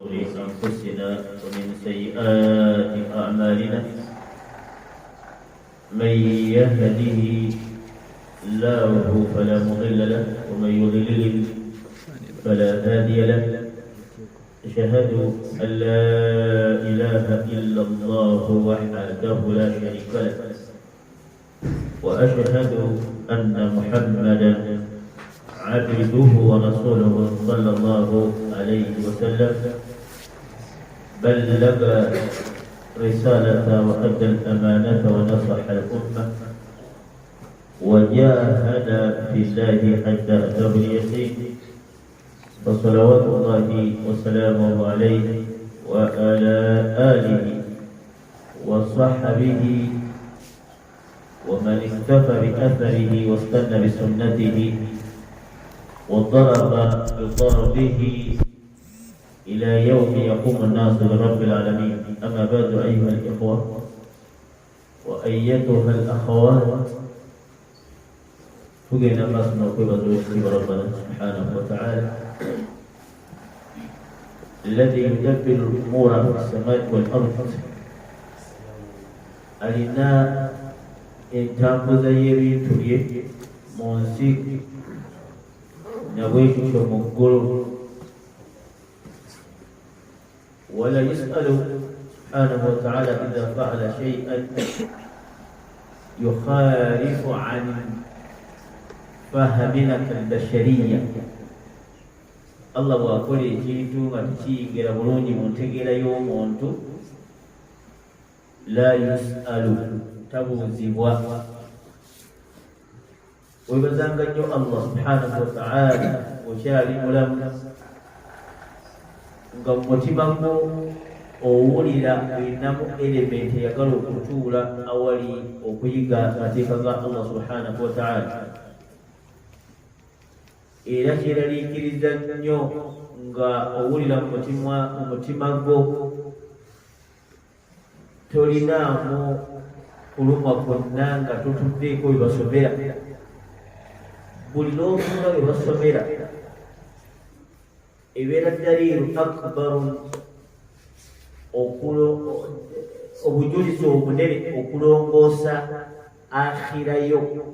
أنفسنا ومن سيئات أعمالنا، من يهده الله فلا مضل له ومن يضلل فلا هادي له. أشهد أن لا إله إلا الله وحده لا شريك له، وأشهد أن محمدا عبده ورسوله صلى الله عليه وسلم، بلغ رسالة وأدى الأمانة ونصح الأمة وجاهد في الله حتى أتاه اليقين، فصلوات الله وسلامه عليه وعلى آله وصحبه ومن اكتفى بأثره واستنى بسنته وضرب بضربه إلى يوم يقوم الناس لرب العالمين. أما بعد، أيها الإخوة وأيتها الأخوات، tugenda maaso n'okwebaza owekitiibwa ربنا سبحانه وتعالى الذي يدبر الأمور في السماء والأرض. Alina entambuza y'ebintu bye mu nsi nabwekityo mu ggulu. ولا يسأل سبحانه وتعالى إذا فعل شيئا يخالف عن فهمنا كالبشرية. Allah bw'akola ekintu nga tekiyingira bulungi mu ntegeera y'omuntu, لا يسأل, tabuuzibwa. Webazanga nnyo Allah سبحانه وتعالى okyali mulamu, nga mu mutima gwo owulira olinamu element eyagala okutuula awali okuyiga amateeka ga Allah سبحانه وتعالى. Era kyeraliikiriza nnyo nga owulira mu mutima gwo tolinaamu kulumwa kwonna nga totuddeeko bwe basomera. Buli lwotuula bwe basomera ebeera دليل أكبر, obujulizi obunene okulongoosa akhira yo,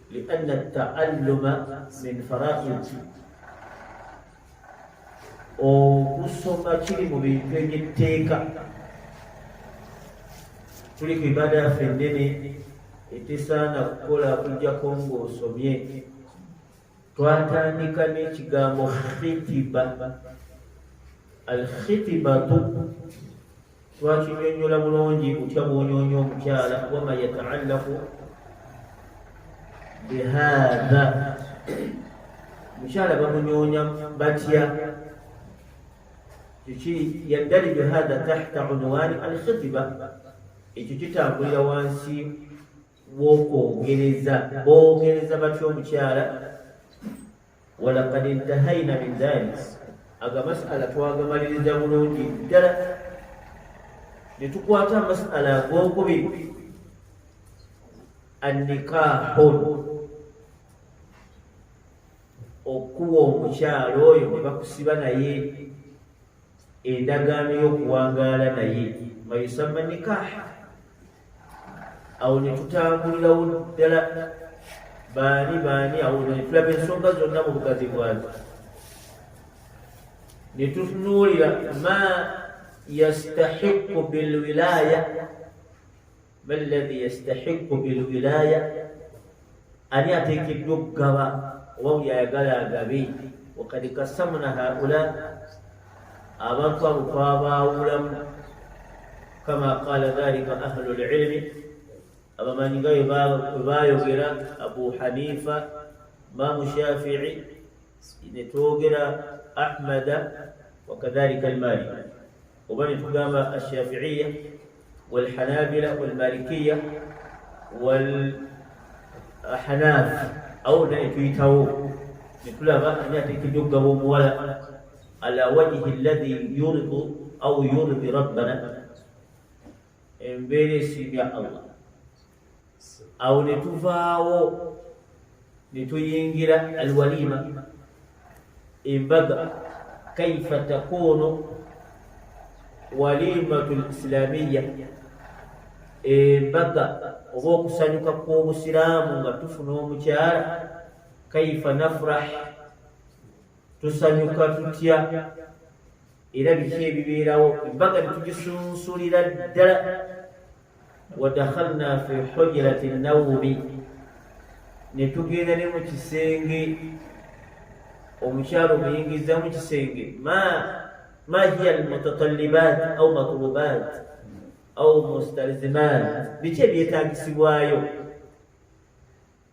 لأن التعلم من فرائض. Okusoma kiri mu bintu ebyetteeka. Tuli ku ibada yaffe ennene etesaana kukola kujjako ng'osomye. Twatandika n'ekigambo خطبة, الخطبة twakinyonyola bulungi kutya bwonyoonya omukyala وما يتعلق بهذا. Mukyala bamunyoonya batya? Kiki يندرج هذا تحت عنوان الخطبة? Ekyo kitambulira wansi w'okwogereza, boogereza batya omukyala? ولقد انتهينا من ذلك. Aga masala twagamaliriza bulungi ddala, ne tukwata amasala ag'okubiri, النكاح, okuwa omukyalo oyo ne bakusiba naye endagaano y'okuwangaala naye, ما يسمى النكاح. Awo ne tutambulirawo ddala baani baani, awo ne tulaba ensonga zonna mu bugazi bwazo, ne tutunuulira ما يستحق بالولاية, ما الذي يستحق بالولاية, ani ateekeddwa okugaba oba buli ayagala agabe. وقد قسمنا هؤلاء, abantu abo twabaawulamu كما قال ذلك أهل العلم, abamanyi nga bwe baayogera, Abu Hanifa, Imamu Shafii, ne twogera Ahmada وكذلك المالك, oba ne tugamba الشافعية والحنابلة والمالكية والأحناف. Awo ne tuyitawo ne tulaba ani ateekeddwa okugaba omuwala على وجه الذي يرضي أو يرضي ربنا, embeera esiimya Allah. Awo ne tuvaawo ne tuyingira الوليمة, embaga. Kaifa takunu walimatu lislamiya, embaga oba okusanyuka kw'obusiraamu nga tufuna omukyala. Kaifa nafrah, tusanyuka tutya, era biki ebibeerawo embaga netugisunsulira ddala. Wadakhalna fi hujrati nawumi, netugenda ne mu kisenge, omukyalo omuyingiza mu kisenge. Ma hiya almutatallibat au matlubat au mustalzimat, biki ebyetagisibwayo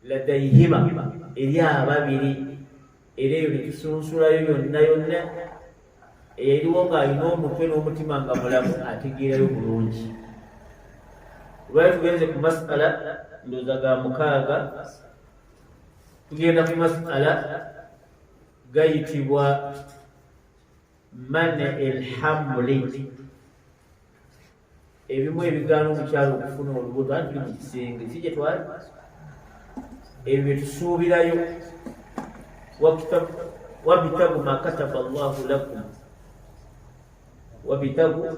ladaihima, eri ababiri. Era eyo netusunsulayo yonna yonna eyaliwo ng'alina omutwe n'omutima nga mulamu, ategeerayo bulungi. Lwali tugenze ku masala ndooza ga mukaaga, tugenda ku masala gayitibwa mane elhamuli, ebimu ebigaana omukyalo okufuna olubuto. Anti tuli mu kisenge, si gye twali, ebyo byetusuubirayo. Wabitagu ma kataba llahu lakum, wabitagu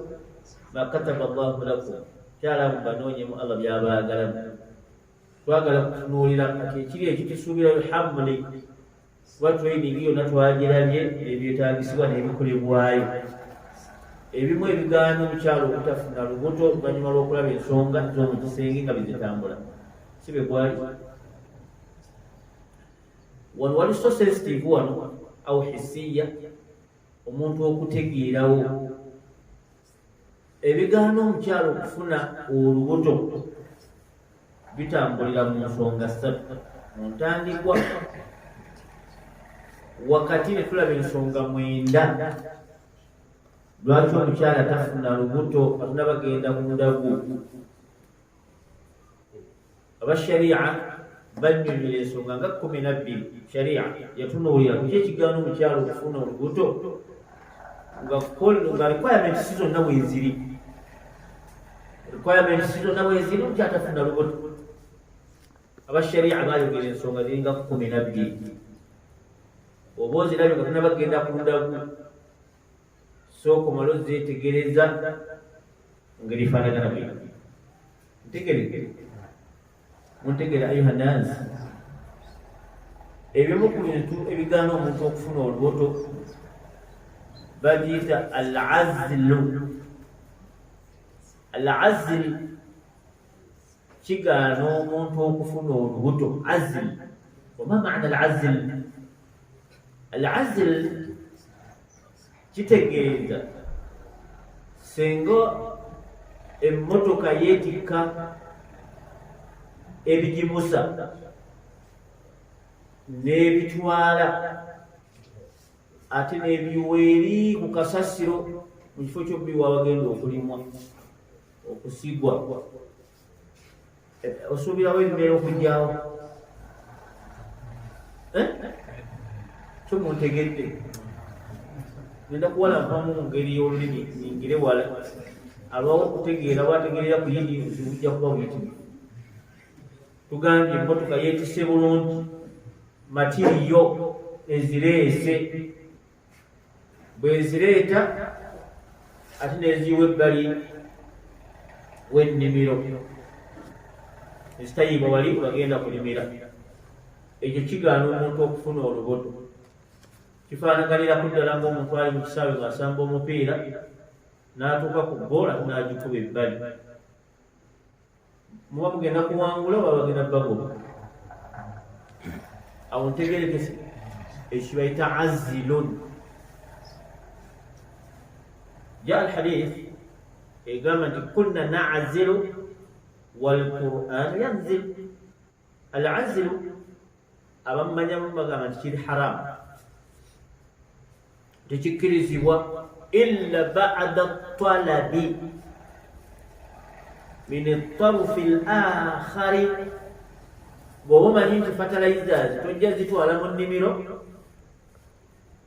ma kataba llahu lakum, kyalamu banoonyemu Allah byabaagalamu. Twagala kutunuulira kati ekiri ekitusuubirayo hamuli, kuba training yonna twagirabye, ebyetaagisibwa n'ebikolebwayo, ebimu ebigaana omukyalo obutafuna lubuto oluvannyuma lw'okulaba ensonga z'omu kisenge nga bizitambula. Si bwe gwali wano, wali so sensitive wano au hisiya, omuntu okutegeerawo ebigaana omukyalo okufuna olubuto bitambulira mu nsonga ssatu mu ntandikwa, wakati ne tulaba ensonga mwenda lwaki omukyala tafuna lubuto batuna bagenda ku ndagu. Aba sharia bannyonnyola ensonga nga 12. Sharia yatunuulira kuki ekigaana omukyala okufuna olubuto nga requirement si zonna bweziri, requirement si zonna bweziri, omukyala tafuna lubuto. Aba sharia bayogera ensonga ziringa 12, oba ozirabye nga tunabagenda ku ndagu, sooka omale ozeetegereza ngeri faanagana bwe ntegere muntegere. Ayuha nansi, ebimu ku bintu ebigaana omuntu okufuna olubuto bagiyita al azlu. Al azl kigaana omuntu okufuna olubuto. Azl, wama maana al azl? Al azl kitegeeza singa emmotoka yeetikka ebigimusa n'ebitwala ate n'ebiwa eri ku kasasiro mu kifo ky'okubiwa abagenda okulimwa okusigwa, osuubirawo ebimera okujjawo. Eh? Kyo muntegedde, ngenda kuwalanvamu mu ngeri y'olulimi ningire wala, alwawo okutegeera wategeerera ku yidi, obuzibu bujja kuba buyitirivu. Tugambye emmotoka yeetise bulungi matiriyo, ezireese, bwezireeta ate neziyiwa ebbali w'ennimiro ezitayiibwa wali bagenda kulimira. Ekyo kigaana omuntu okufuna olubuto. Kifaanaganirako ddala ng'omuntu ali mu kisaawe ng'asamba omupiira n'atuuka ku ggoola ate n'agikuba ebbali. Muba mugenda kuwangula oba bagenda bagoba? Awo ntegerekese, ekyo kibayita azilun. Ja alhadith egamba nti kunna nazilu walquran yanzil. Al azilu abamumanyamu bagamba nti kiri haramu, tekikkirizibwa illa bada talabi min tarufi l akhari. Bw'oba omanyi nti fertilizers tojja zitwala mu nnimiro,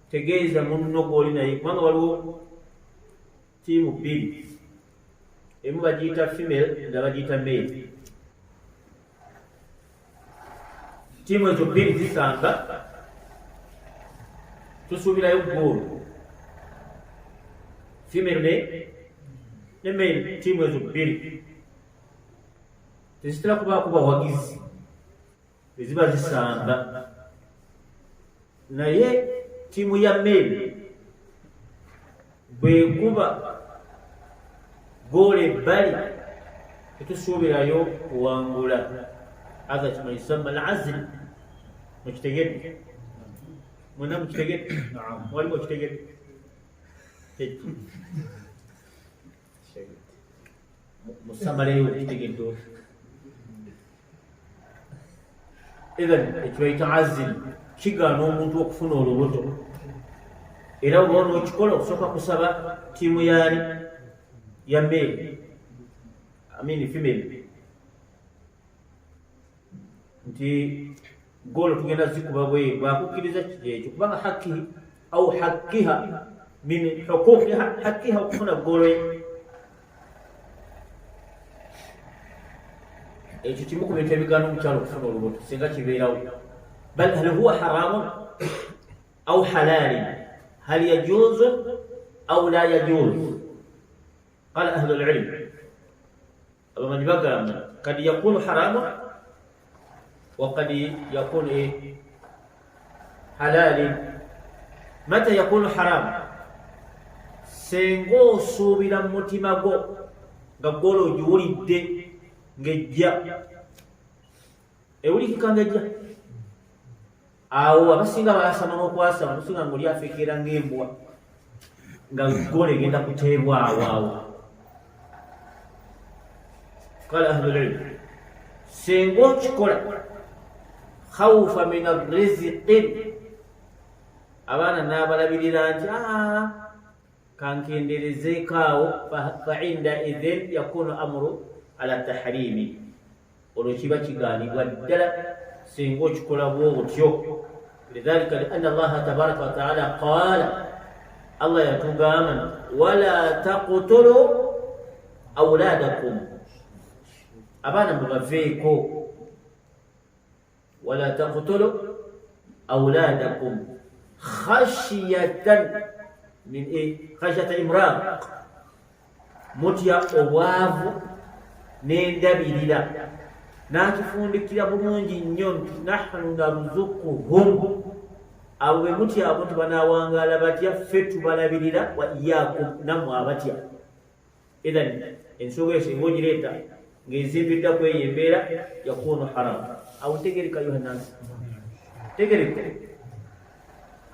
tegeeza munno gw'oli naye, kubanga waliwo tiimu bbiri, emu bagiyita female, endala bagiyita male. Tiimu ezo bbiri zisamba, tusuubirayo goolo. Female ne male, tiimu ezo bbiri tezitera kubaako bawagizi eziba zisamba, naye tiimu ya male bwekuba goola ebbali tetusuubirayo kuwangula. Hatha kima yusamma al-azl. Mukitegedde mwena? Mukitegedde? Waliwo okitegedde? Kyeki musamaleyo, okitegedde otya? Ithan ekibayita azil kigaana omuntu okufuna olubuto, era oba nokikola okusooka kusaba tiimu yaani ya male, I mean female, nti goolo tugenda zikuba bwe bwakukkiriza ekyo, kubanga hakihi au hakiha min huquqi hakiha okufuna goolo ye. Ekyo kimu ku bintu ebigaana omukyalo okufuna olubuto singa kibeerawo. Bal hal huwa haramun au halalin, hal yajuzu au la yajuzu? Qala ahlu lilm, abamanyi bagamba kad yakunu haramu wa kad yakunu halali. Mata yakunu haramu? Senga osuubira mu mutima gwo nga gola ogiwulidde ng'ejja, ewulikika ng'ejja, awo abasinga basama n'okwasama, musinga ngaoli afekeera ng'embwa nga gola egenda kuteebwa awo awo. Qala ahlulilm, senga okikola khawufa min arriziqi, abaana n'abalabirira nti kankenderezeeko awo, fainda idhin yakunu amuru ala tahrimi, olwo kiba kigaanibwa ddala singa okikola bwobutyo. Lidhalika lianna Allaha tabaraka wataala qaala, Allah yatugamba nti wala taqtulu auladakum, abaana mubaveeko, wala taqtulu auladakum khashiyatan min khashiyata imraq, mutya obwavu n'endabirira. N'akifundikira bulungi nnyo nti nahnu narzukuhum, abo be mutya abo nti banawangaala batya, ffe tubalabirira, wa iyakum, nammwe abatya. Ithan ensonga eyo singa ogireeta ng'ezimbiddwa ku eyo embeera, yakunu haramu. Awo ntegereka yohanasi, tegereka.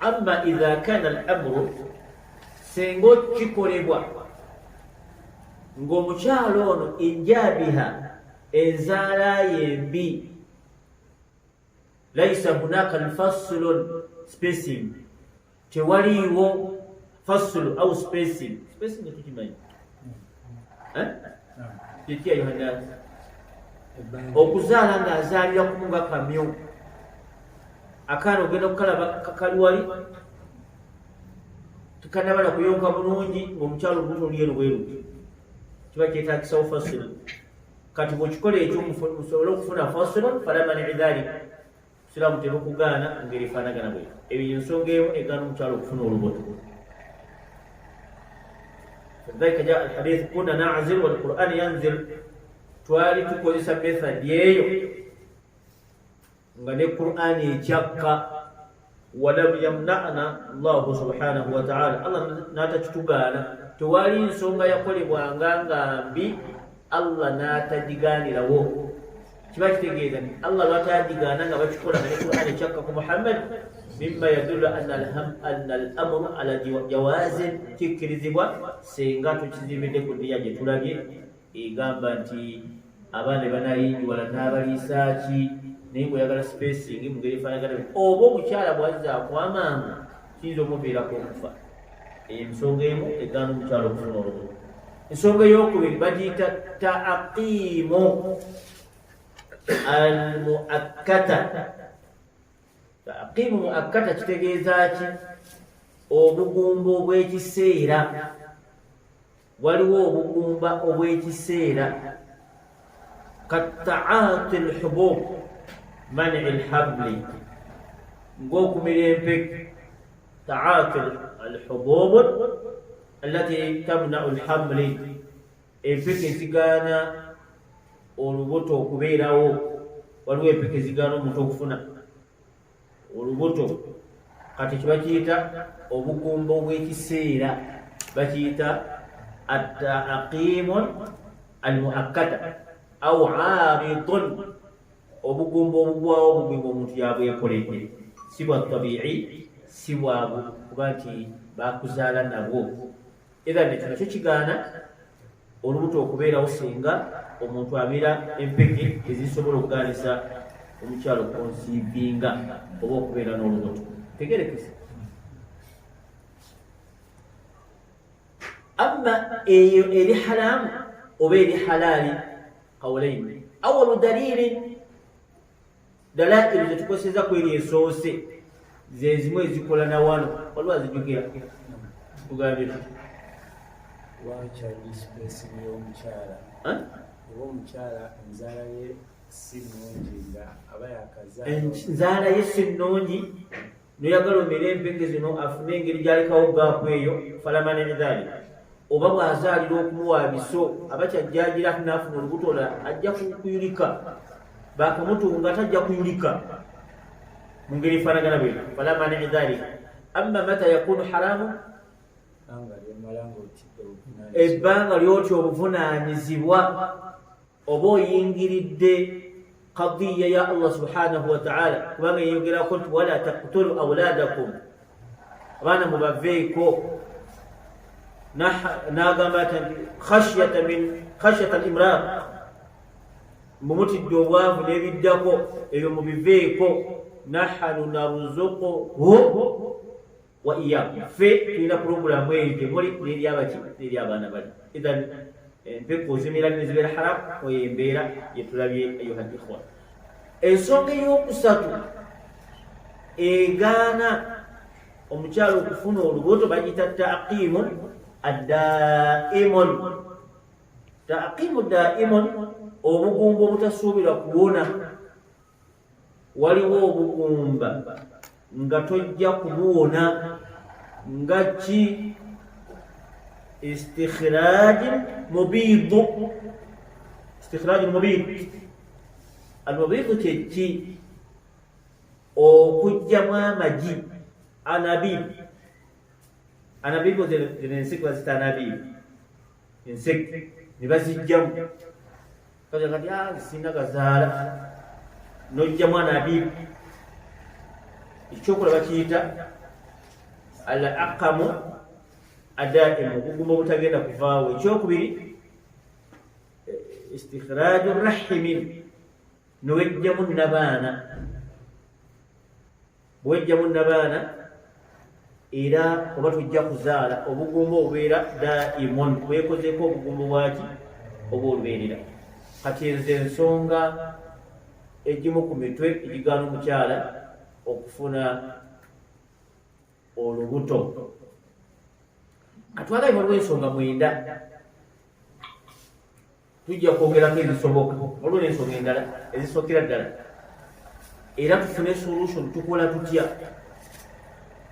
Amma idha kana al amuru, singa kikolebwa ng'omukyalo ono injabiha, enzaala ye mbi, laisa hunaka alfaslun spacing, tewaliiwo fasulu au spacing. Spacing tukimanyi kiki? Yohana okuzaala ng'azaalira kumu nga kamyo, akaana ogenda okukalaba kali wali tekanabala kuyonka bulungi, ng'omukyalo olubuto luli eno bweruti, kiba kyetagisawo fasulu. Kati bwekikola ekyo musobole okufuna fasulu, fala mani dhalik, siraamu tebukugaana ngeri efaanagana bwe ebyo. Ensonga emu egaana omukyalo okufuna olubuto, lidhalika jaa alhadith kunna nazil walquran yanzil, twali tukozesa method eyo nga ne Qur'ani ekyakka, walam yamnana Llahu subhanahu wataala, Allah n'atakitugaana. Tewali nsonga yakolebwanga nga mbi Allah n'atagigaanirawo. Kiba kitegeeza nti Allah lwatagigaana nga bakikola nga ne Qur'ani ekyakka ku Muhammad, mimma yadullu anna al amru ala jawazin, kikkirizibwa singa tukizimbidde ku nniya gye tulabye egamba nti abaana banayinjiwala n'abaliisa ki, naye ngaoyagala spacing mu ngeri efaanagana, oba omukyala bwazza akwamangu kiyinza omuviirako okufa. Ensonga emu egaana omukyala okufuna olubuto. Ensonga eyokubiri bagiyita taaqimu almuakkata. Taaqimu muakkata kitegeeza ki? Obugumba obw'ekiseera. Waliwo obugumba obw'ekiseera, kataati lhubub mani lhamli, ng'okumira empeke. Taati alhubub Allati tamnau lhamli, empeke ezigaana olubuto okubeerawo. Waliwo empeke ezigaana omuntu okufuna olubuto. Kati kibakiyita obugumba obw'ekiseera, bakiyita ataqimun almuakkata au aridun, obugumba obugwawo, obugumba omuntu yabwekoledde, si bwa tabi'i, si bwa kuba nti bakuzaala nabwo. Era nekyo nakyo kigaana olubuto okubeerawo singa omuntu abeera empeke ezisobola okugaanisa omukyalo okukonsiivinga oba okubeera n'olubuto. Tegerekese. Amma eyo eri haramu oba eri halaali, qawlaini. Awalu dalilin, dalailu zetukoseza kweri esoose zezimu ezikola na wano, waliwo azijukira? Tugambye tuti wakyali spacing y'omukyala, oba omukyala enzaala ye si nnungi nga aba yakazaala, enzaala ye si nnungi, noyagala omere empeke zino afune engeri gyalekawo gaapu eyo, falamane dhalik. Oba bw'azaalira okumuwa biso, aba kyajjagira ate naafuna olubuto olala, ajja kuyulika, bakamutunga tajja kuyulika mu ngeri efaanagana bwetyo, falamane dhalik. Amma mata yakunu haramu, ebbanga lyotya obuvunaanyizibwa oba oyingiridde kadiya ya Allah subhanahu wataala, kubanga yeyogerako nti wala taktulu auladakum, abaana mubaveeko. N'agamba ati khashyata min khashyata al-imraq, mumutidde obwavu n'ebiddako, ebyo mubiveeko. Nahanu naruzuquhu wa iyakum, ffe tulina puroguramu eyo gyemuli n'eri abaki n'eri abaana bali. Ithan empeka ozimira nezibeera haramu, oyo embeera yetulabye. Ayuha ikhwa, ensonga eyokusatu egaana omukyalo okufuna olubuto bagiyita taqimu addaimun. Taqimu daimun, obugumba obutasuubirwa kuwona. Waliwo obugumba nga tojja kubuwona, nga ki istikhiraji mubiidu. Istikhiraji mubiidu, almubiidu kyeki? Okugjamu amagi, anabib. Anabibu zino enseke bazita anabibu, enseke ne bazijjamu. Kati kati ah, singa gazaala nojjamu anabibu. Ekyokola bakiyita al aqamu adaimu, obugumba obutagenda kuvaawo. Ekyokubiri, istikhraju rahimin, nowejjamu nabaana. Bwejjamu nabaana era oba tujja kuzaala, obugumba obubeera daimun, wekozeeko obugumba bwaki oba olubeerera. Kati ezo ensonga egimu ku mitwe egigaana omukyala okufuna olubuto. Katwagaye waliwo ensonga 9, tujja kwogerako ezisoboka. Waliwo n'ensonga endala ezisookera ddala, era tufune solution. Tukola tutya?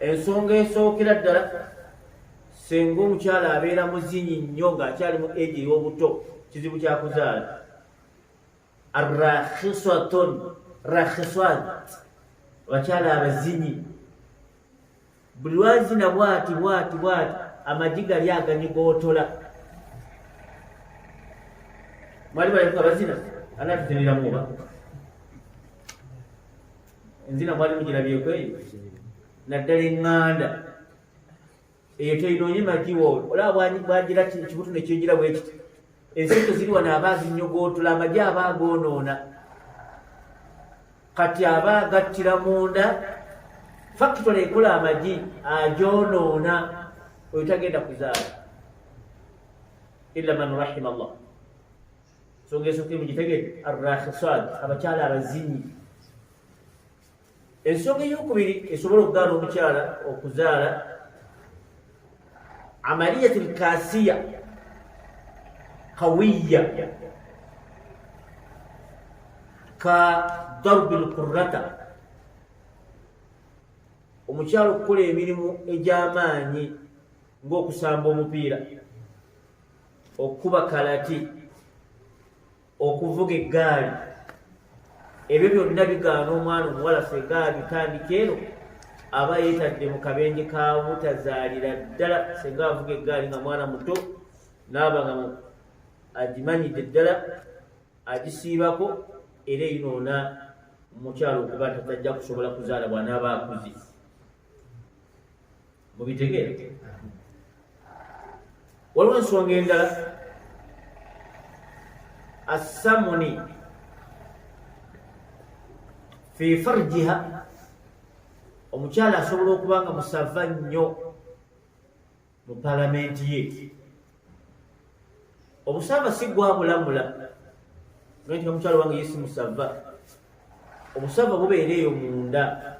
Ensonga esookera ddala, senga omukyala abeera muzinyi nnyo ng'akyali mu egi ey'obuto, kizibu kyakuzaala. Arrakhisatun, rakhisat, abakyala abazinyi, buli lwazina bwati bwati bwati, amagi gali aganyigootola. Mwali balekuka bazina, anatuziniramu oba enzina mwali mugirabyeko eyo, naddala eŋŋanda eyo teyinoonye magi. Wo olaba bwagira kibutu nekyingira bwekiti, enseke ziri wano, aba azinyogootola, amagi aba agoonoona. Kati aba agattira munda factory ekola amagi, agyonoona. Oyo tagenda kuzaala illa man rahima Allah. Nsonga esooka mugitegere, arrakhisat, abakyala abazinyi. Ensonga eyokubiri esobola okugaana omukyala okuzaala, amaliyat lkasiya kawiya ka darbi lqurrata, omukyala okukola emirimu egy'amaanyi. Ng'okusamba omupiira, okukuba kalati, okuvuga eggaali, ebyo byonna bigaana omwana omuwala senga abitandika eno aba yeetadde mu kabenje ka butazaalira ddala. Senga avuga eggaali nga mwana muto naaba nga agimanyidde ddala, agisiibako, era eyinoona omukyala okuba nti tajja kusobola kuzaala bw'anaaba akuze. Mubitegeera? Waliwo ensonga endala, assamuni fi farjiha. Omukyala asobola okuba nga musava nnyo mu palamenti ye. Obusava si gwabulamula nti omukyala wange ye si musava. Obusava bubeera eyo munda.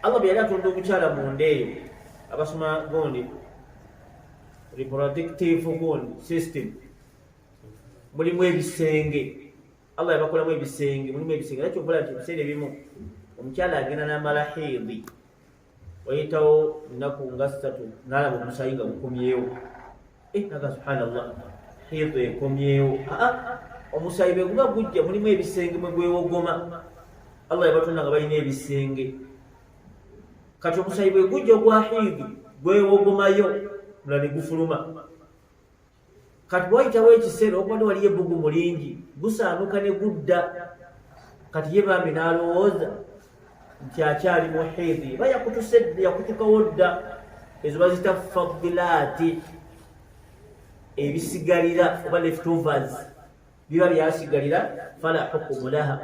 Allah bwe yali atonda omukyala munda eyo, abasoma gundi reproductive gundi system, mulimu ebisenge. Allah yabakolamu ebisenge, mulimu ebisenge. Era kyokola nti ebiseera ebimu omukyala agenda n'amala hiidi, wayitawo nnaku nga 3 n'alaba omusayi nga gukomyewo. Eh, naga subhanallah, hiidi ekomyewo. Aa, omusayi bwe guba gujja, mulimu ebisenge mwe gwewogoma. Allah yabatonda nga balina ebisenge. Kati omusayi bwe gujja ogwa hiidi gwewogomayo, mulala ne gufuluma. Kati bwayitawo ekiseera, okubadde waliyo ebbugumu lingi, gusaanuka ne gudda. Kati ye bambi n'alowooza nti akyali mu hiidi, ba yakutuse, yakutukawo dda. Ezo bazita fadilaati, ebisigalira oba leftovers, biba byasigalira. Fala hukumu laha,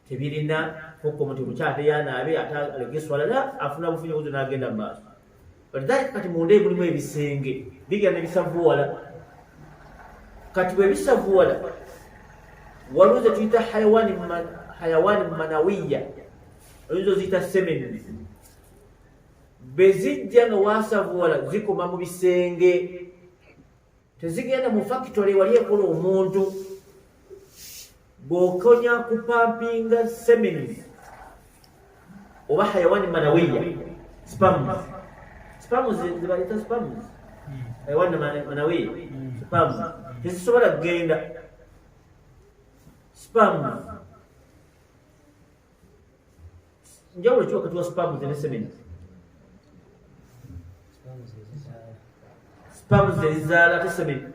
tebirina hukumu nti omukyala teyanaabe ate alege swala. La, afuna bufunyi buzo n'agenda mu maaso. Walidhalika kati munda mulimu ebisenge bigenda ne bisavuwala. Kati bwe bisavuwala, waliwo ze tuyita hayawani manawiya, oyinza oziyita semen. Bwe zijja nga wasavuwala, zikoma mu bisenge, tezigenda mu factory wali ekola omuntu. Bw'okonya kupampinga semens oba hayawani manawiya, sperms, sperms zebaleta sperms, hayawani manawiya, sperms tezisobola kugenda. Sperms, njawulo ki wakati wa sperms ne semens? Sperms ezizaala, ate semen?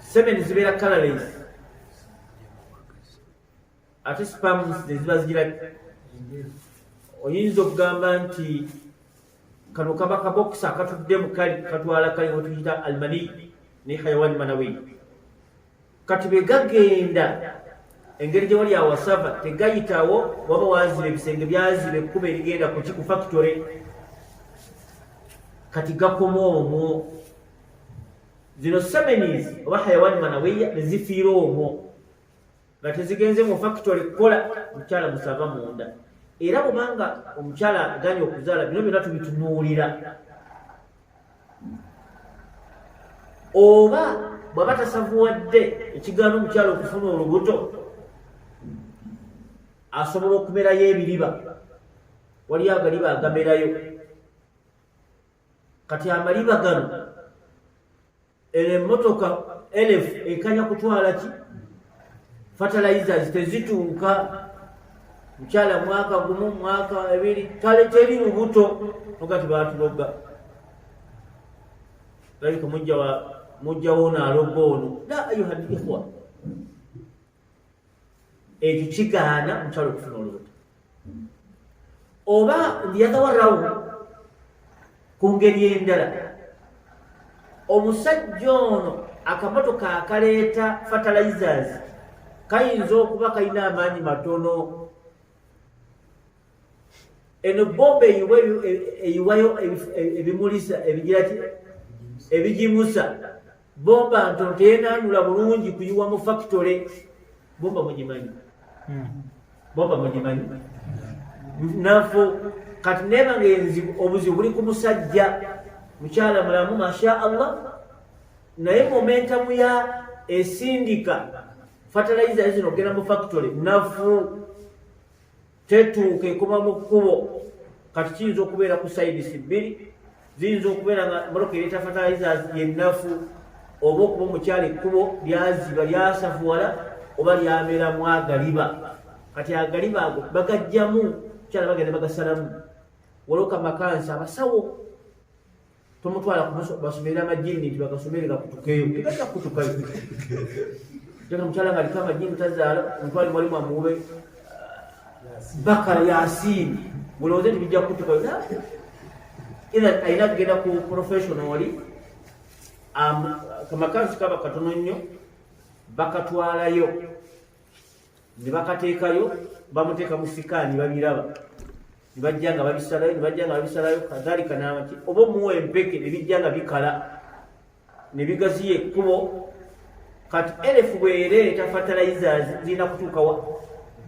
Semen zibeera colorless, ate sperms zeziba zigira. Oyinza okugamba nti kano kaba kabokisi akatudde mu kali katwala kali wetuyita almani ne hayawani manawi. Kati bwe gagenda, engeri gye wali awasava, tegayitawo. Waba waziba ebisenge byaziba ekkuba erigenda kuki? Ku factory. Kati gakoma omwo. Zino semenis oba hayawani manawiya ne zifiira omwo nga tezigenze mu factory kukola. Mukyala musava munda, era bwobanga omukyala aganye okuzaala, bino byonna tubitunuulira. Oba bwaba tasavuwadde, ekigaana omukyala okufuna olubuto, asobola okumerayo ebiriba. Waliyo agaliba agamerayo. Kati amaliba gano, eno emmotoka elef ekanya kutwala ki? Fertilizers tezituuka. Mukyala mwaka 1, mwaka 2, kale teri lubuto. Oga tibatuloga, labika mujja woono aloga ono. La, ayuha ikhwa, ekyo kigaana omukyala okufuna olubuto. Oba ndiyatawarawo ku ngeri endala, omusajja ono akamotoka akaleeta fertilizers kayinza okuba kalina amaanyi matono. Eno bomba eyiwayo ebimulisa, ebigira ki, ebigimusa. Bomba ntono, teyenanula bulungi kuyiwa mu factory. Bomba mugimanyi? Bomba mugimanyi? Nafu. Kati neba nga enzibu, obuzibu buli ku musajja. Mukyala mulamu, masha Allah, naye momentum ya esindika fertilizer zino ogenda mu factory nafu, tetuuka, ekoma mu kkubo. Kati kiyinza okubeera ku sides bbiri, ziyinza okubeera nga mmotoka ereeta fertilizers yennafu, oba okuba omukyala ekkubo lyaziba lyasavuwala oba lyameramu agaliba. Kati agaliba ago bagajjamu, mukyala bagenda bagasalamu. Waliwo kamakansi abasawo tomutwala basomere amajini nti bagasomere gakutukeyo, tegajja kukutukayo. Teka mukyala nga aliko amajini tazaala, omutwale mwalimu amuwube bakara yasiini, mulowooze nti bijja kukutukayo. Either alina kugenda ku professional oli, kamakansi kaba katono nnyo, bakatwalayo ne bakateekayo, bamuteeka mu sikaani, babiraba ne bajja nga babisalayo, ne bajja nga babisalayo, kadhalika n'amaki oba omuwa empeke ne bijja nga bikala ne bigaziya ekkubo. Kati elefu bwereeta fertilizers zirina kutuuka wa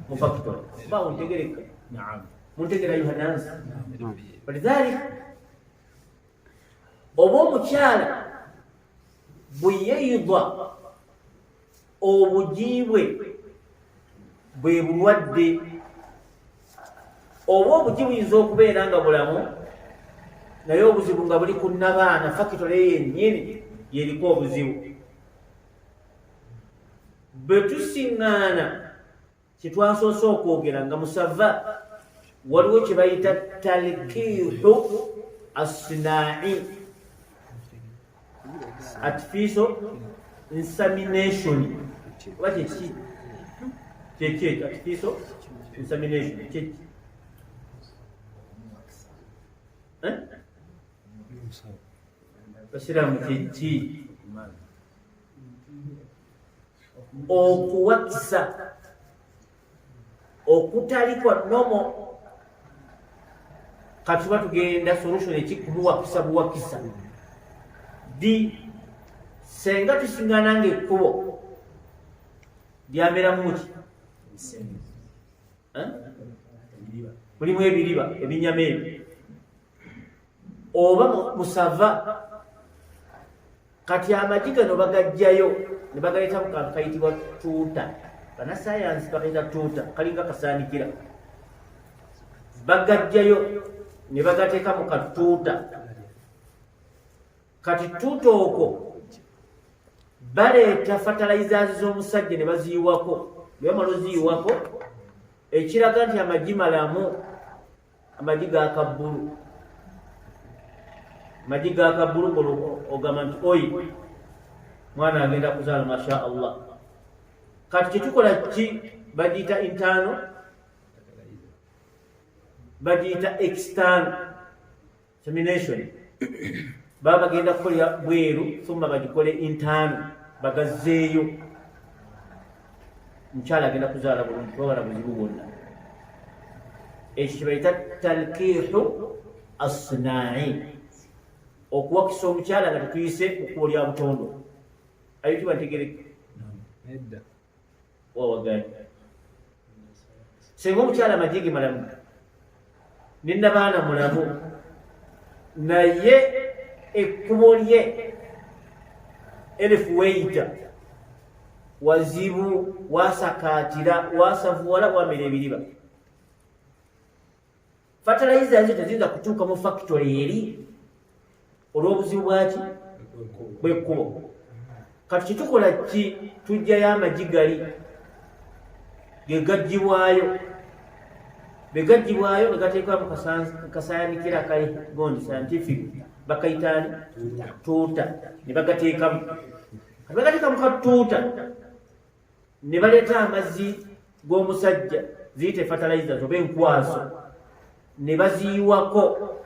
mu factory. Baawo ntegereka, muntegera yohanansi. Walidhalika oba omukyala bwe yeyidwa obugi bwe bwe bulwadde, oba obugi buyinza okubeera nga bulamu naye obuzibu nga buli ku nnabaana, fakitole yennyini yeriko obuzibu. Bwe tusiŋŋaana kye twasoose okwogera nga musava, waliwo kye bayita talkiihu assinai, artificial insemination, oba kyeki kyeki ekyo artificial insemination kyeki? Eh? Basiraamu, kyeki okuwakisa okutali kwa nomo? Kati tuba tugenda solution ekikumuwakisa buwakisa di senga tusingana nga ekkubo lyameramu ki? Eh? Mulimu ebiriba ebinyama ebyo oba musava. Kati amagi gano bagajjayo ne bagaleeta mu kantu kayitibwa tuuta, banasayansi bakayita tuuta, kalinga kasaanikira. Bagajjayo ne bagateeka mu katuuta. Kati tuuta okwo baleeta fertilizers z'omusajja ne baziyiwako. Bwe bamala oziyiwako, ekiraga nti amagi malamu, amagi gakabbulu, amagi gakabbulu, ogamba nti oyi mwana agenda kuzaala, masha Allah. Kati kyetukola ki? Bagiyita internal, bagiyita external insemination. Baba bagenda kukolera bweru, thumma bagikole internal, bagazeeyo, mukyala agenda kuzaala bulungi, tewabala buzibu bwonna. Ekyo kyebayita talkiihu assinai, okuwakisa omukyala nga tetuyise mu kkubo lya butondo. Ayitibwa ntegereke wawagani. Senga omukyala amagi ge malamu ne nabaana mulamu, naye ekkubo lye elefu weeyita wazibu, wasakaatira, wasavuwala, wamera ebiriba, fertilizer ezo teziyinza kutuuka mu factory eri olw'obuzibu bwaki bwekkubo. Kati kyetukola ki? Tujjayo amagi gali gegaggyibwayo, begaggyibwayo ne gateekwa mu kasayanikira kali gondi scientific, bakayitaani tuuta, ne bagateekamu. Kati bagateeka mu katuuta ne baleeta amazzi g'omusajja, ziyite fertilizers oba enkwaso, ne baziyiwako.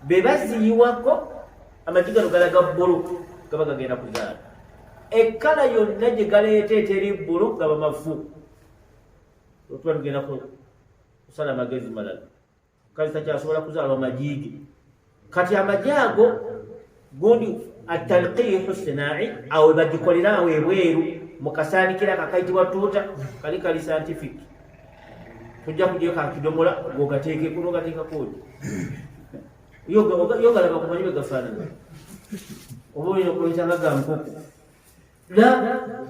Be baziyiwako, amagi gano galaga bbulu, gaba gagenda kuzaala. Ekkala yonna gye galeeta eteri bbulu gaba mafu. Tuba tugenda kusala amagezi malala, kazi takyasobola kuzaalwa magi ge. Kati amagi ago gundi atalqiihu sinai, awo bagikolera awo ebweru mu kasaanikira kakayitibwa tuuta, kali kali scientific. Tujja kujayo kakidomola gogateekeko nogateekako oti yogalaba kumanyi bwe gafaanana, oba oyina okuleeta nga ga nkoko la.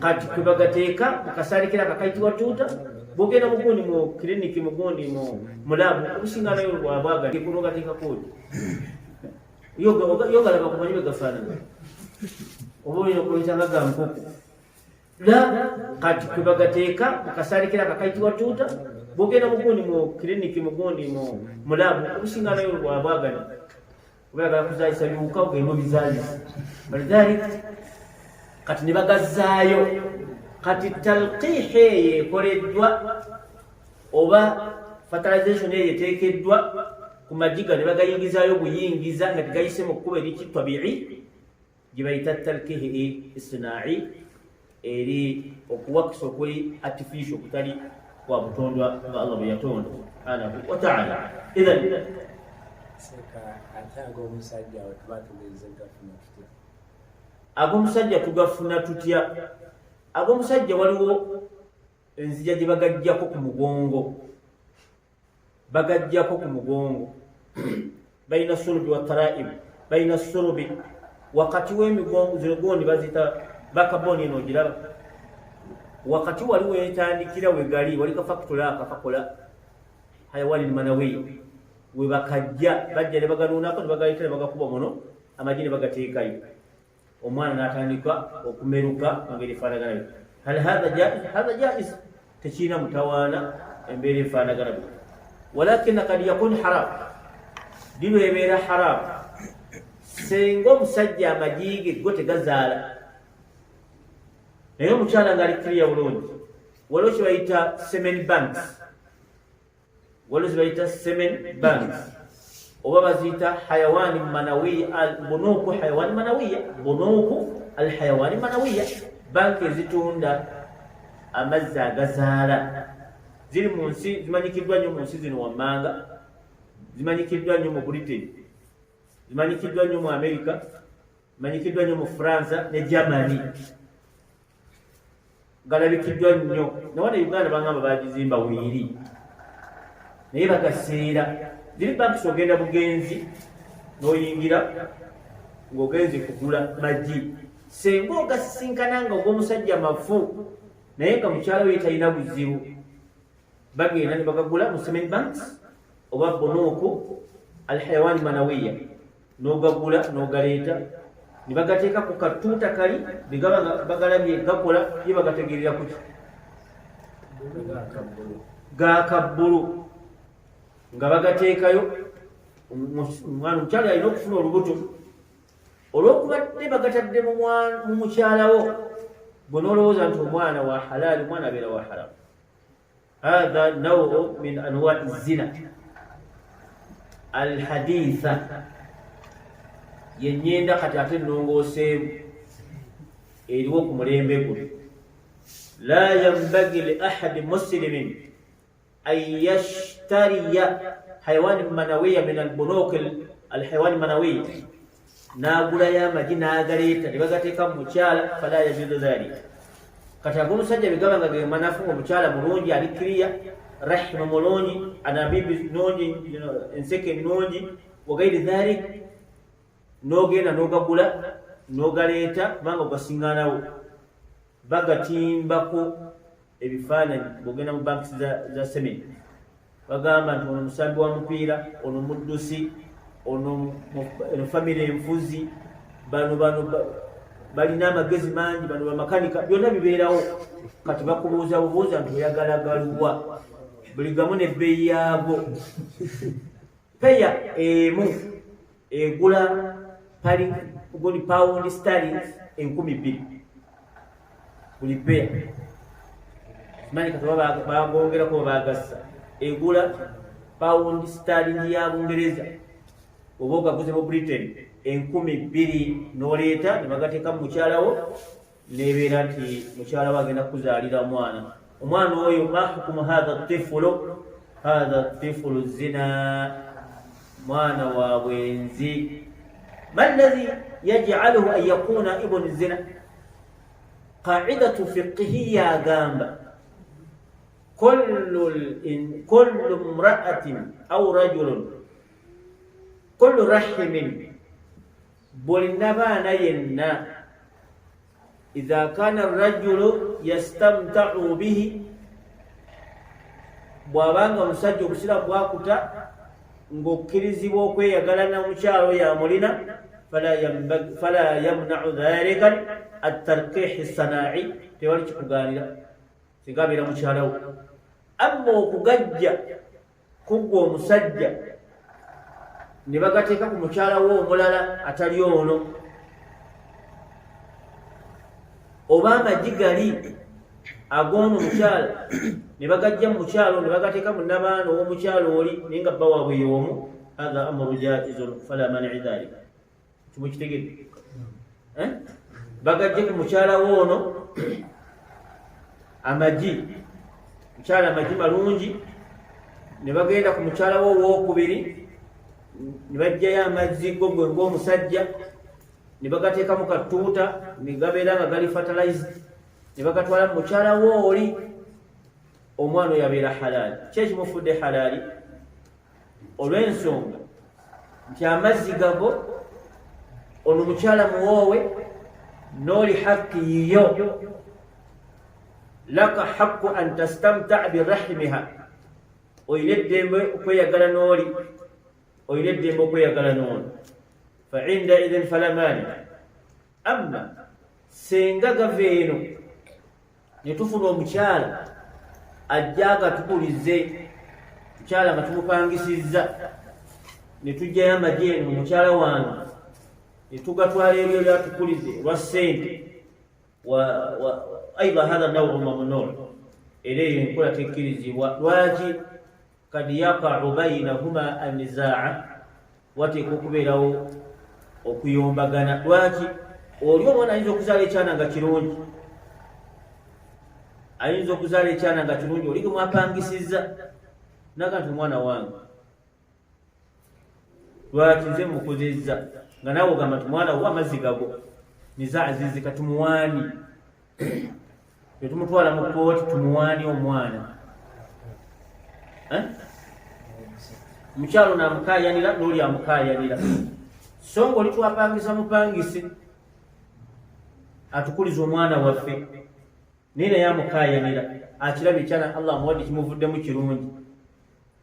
Kati kwe bagateeka mu kasaanikira kakayitibwa tuuta. Bwogenda mugundi mu kiriniki, mugundi mu laabu, obusinga nayo bwabwaga kunogateekako yogalaba kumanyi bwe gafaanana, oba olina okuyita nga ga nkoko. La, kati kwe bagateeka mukasalikira akakayitibwa tuuta. Bwogenda mugundi mu kiriniki, mugundi mu laabu, obusinga nayo bwabwagani, oba yagala kuzaalisa biwuka, ogenda obizaalisa. Walidhalik kati ne bagazaayo. Kati talqiiha eyo ekoleddwa oba fertilization eyo eteekeddwa ku magiga ne bagayingizaayo buyingiza nga tegayise mu kkubo eriki tabii, gye bayita talqihi istinai, eri okuwakisa okuli artificial, okutali kwa butondwa nga Allah bwe yatonda subhanahu wa ta'ala. Idhan ate ag'omusajja we tuba tugenze gafuna tutya? Ag'omusajja tugafuna tutya? Ag'omusajja waliwo enzija gye bagajjako ku mugongo, bagajjako ku mugongo balina sulubi wa taraib, balina sulubi wakati w'emigongo zino gondi baziyita bakaboni. Eno ogiraba wakati wali wetandikira wegali wali kafakitule aka kakola hayawani manawi, webakajja bajja ne baganuunako ne bagaleeta ne bagakuba muno amagi ne bagateekayo, omwana n'atandika okumeruka mu ngeri efaanagana bwe. Hal hatha jaiz? Hatha jaiz, tekirina mutawaana embeera efaanagana bwe, walakina kad yakun haram. Dilwebeera haram senga omusajja amagi ge go tegazaala, naye omukyala ngaali kiriya bulungi. Waliwo kyebayita semen banks, waliwo zebayita semen banks oba baziyita hayawani manawiya, bunuuku hayawani manawiya, bunuuku alhayawani manawiya, banka ezitunda amazzi agazaala. Ziri mu nsi zimanyikiddwa nnyo mu nsi zino wammanga, zimanyikiddwa nnyo mu Britain, zimanyikiddwa nnyo mu America, zimanyikiddwa nnyo mu Faransa ne Germany, galabikiddwa nnyo. Nawana Uganda bagamba bagizimba weeri, naye bagaseera. Ziri bankisi, ogenda bugenzi n'oyingira ng'ogenze kugula magi, senga ogasisinkana nga ogw'omusajja mafu naye nga mukyala we talina buzibu, bagenda ne bagagula mu semen banks oba bunuuku alhayawani manawiya, n'ogagula n'ogaleeta ne bagateeka ku katuuta kali begaba nga bagalabye gakola, ye bagategeerera kuki gakabbulu nga bagateekayo. Omwana omukyala alina okufuna olubuto olwokubadde bagatadde mu mukyalawo, gwe n'olowooza nti omwana wa halaali, omwana abeera wa haramu. Hatha nauu min anwai zina alhaditha, yenyenda kati ate ennongooseemu eriwo ku mulembe guno. La yambagi li ahadi musilimin an yashtariya hayawani manawiya min albunuk alhayawani manawiya, n'agulayo amagi n'agaleeta ne bagateeka mu mukyala, fala yajuzu dhalik. Kati ag'omusajja bwe gaba nga ge manafu, omukyala mulungi, ali kiriya, rahimu mulungi, anabibi nungi, enseke nungi, wagairi dhalik, n'ogenda n'ogagula n'ogaleeta kubanga ogasinganawo bagatimbako ebifaananyi. Bwogenda mu banks za semen, bagamba nti ono musambi wa mupiira, ono muddusi, ono famire enfuzi, bano bano balina amagezi mangi, bano bamakanika, byonna bibeerawo. Kati bakubuuza bubuuza nti oyagala galuwa, buli gamu nebbeeyi yaago. Peya emu egula guli pound sterlings 2000 buli peya. Simanyi kati oba bagongerako oba bagassa. Egula pound sterling ya Bungereza oba ogaguze mu Britain 2000, n'oleeta ne bagateeka mu mukyalawo, nebeera nti mukyala we agenda kukuzaalira omwana. Omwana oyo, ma hukumu hatha tifulu? Hatha tifulu zina, mwana wa bwenzi. Ma alladhi yajaluhu an yakuna ibnu zina? Qaidatu fiqihiya agamba kullu mraatin au rajulun, kullu rahimin, buli nabaana yenna, idha kana rajulu yastamtau bihi. Bw'abanga omusajja obusiraamu bwakuta ng'okkirizibwa okweyagala n'omukyala oyo amulina, fala yamnau dhalika atarkihi sanai, tewali kikugaanira singa abeera mukyala wo. Amma okugajja kuggwa omusajja ne bagateeka ku mukyala wo omulala atali ono, oba amagi gali ag'ono mukyala ne bagajja mu mukyala ne bagateeka mu nabaana ow'omukyala oli naye nga bba waabwe y'omu, hatha amuru jaizun fala manii dhalika. Kimukitegedde? Bagajje ku mukyala wo ono amagi, mukyala amagi malungi, ne bagenda ku mukyala wo owokubiri ne bajjayo amazzi go gwe ng'omusajja ne bagateeka mu katuuta ne gabeera nga gali fertilized ne bagatwala mu mukyala wo oli, omwana oyo abeera halaali. Ki ekimufudde halaali? Olw'ensonga nti amazzi gago ono mukyala muwoowe n'oli hakki yiyo, laka haqqu an tastamtaa birahimiha, olina eddembe okweyagala n'oli, olina eddembe okweyagala n'ono, fa inda idhin fala mani. Amma senga gava eno ne tufuna omukyala ajja agatukulize, mukyala nga tumupangisizza, ne tujjayo amagi eno mukyala wange ne tugatwala eri oli atukulize olwa ssente, aidha hatha nawu mamnuu, era eyo enkola tekkirizibwa. Lwaki? Kad yakau bainahuma anizaa, wateeka okubeerawo okuyombagana. Lwaki? Oli omwana ayinza okuzaala ekyana nga kirungi, ayinza okuzaala ekyana nga kirungi, oli gemwapangisizza naga nti omwana wange lwaki nze mukuzizza, nga naawe ogamba nti mwana wo amazzi gago nizaazizi, katumuwaani tetumutwala mu kkooti tumuwaani omwana. Omukyalo naamukayanira n'oli amukayanira, so nga oli twapangisa mupangise atukuliza omwana waffe, naye naye amukayanira, akirabye ekyana Allah amuwadde kimuvuddemu kirungi.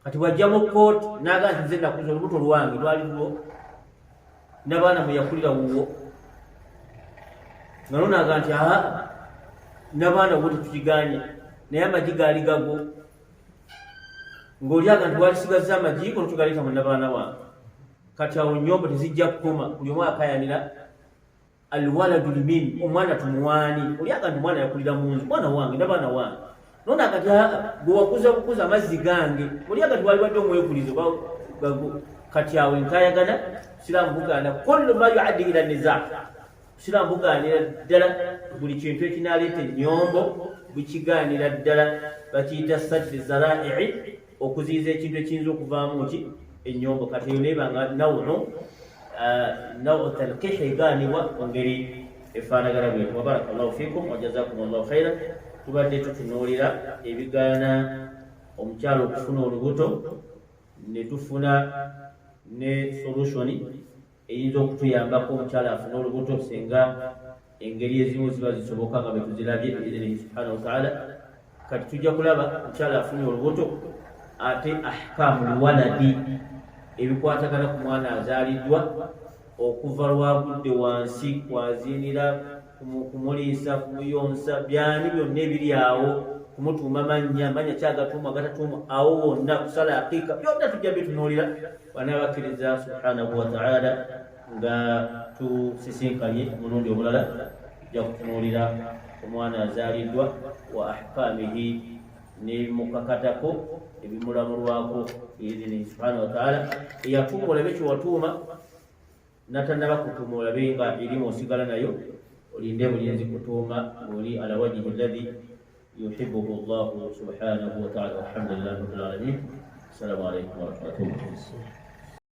Kati bwajja mu kkooti n'agamba nti nze nakuza olubuto lwange lwali lwo, nabaana mwe yakulira wuwo, nga nonaga nti aa nabaana wo tetukiganye, naye amagi gaali gago, ng'oli aga nti walisigazza amagi go notugaleeta mu nabaana wange. Kati awo nyombo tezijja kukoma, buli omu akayanira alwaladu limin, omwana tumuwaani. Oli aga nti omwana yakulira mu nzu, mwana wange nabaana wange, nona kati gwe wakuza bukuza amazzi gange, oli aga nti waliwadde omwekulizo gago. Kati awo enkayagana siraamu bugaana, kullu ma yuaddi ila niza, siraamu bugaanira ddala buli kintu ekinaleeta ennyombo, bukigaanira ddala, bakiyita saddi zaraii, okuziyiza ekintu ekiyinza okuvaamu ki ennyombo. Kati eyo neeba nga nawu talqihi egaanibwa mu ngeri efaanagana bwetu. Wabaraka llahu fikum wajazakum llahu khaira. Tubadde tutunuulira ebigaana omukyala okufuna olubuto, ne tufuna ne solution eyinza okutuyambako omukyala afune olubuto singa engeri ezimu ziba zisoboka nga bwe tuzirabye biidhinihi subhanahu wataala. Kati tujja kulaba omukyala afunye olubuto, ate ahkamu lwaladi, ebikwatagana ku mwana azaaliddwa, okuva lwagudde wansi kwaziinira, kumuliisa, kumuyonsa, byani byonna ebiri awo, kumutuuma mannya, manya kyagatuuma gatatuuma, awo wonna kusala aqiika, byonna tujja bitunuulira banabakkiriza subhanahu wataala. Nga tusisinkanye omulundi omulala, tujja kutunuulira omwana azaaliddwa wa ahkamihi, n'ebimukakatako, ebimulamulwako biidhinihi subhanahu wataala. Eyatuuma olabe kyewatuuma, natanaba kutuuma olabe nga erimu osigala nayo, olinde bulinzi kutuuma ng'oli ala wajihi alladhi yuhibuhu llahu subhanahu wataala. Walhamdulillahi rabbil alamin. Assalamu alaikum warahmatullahi.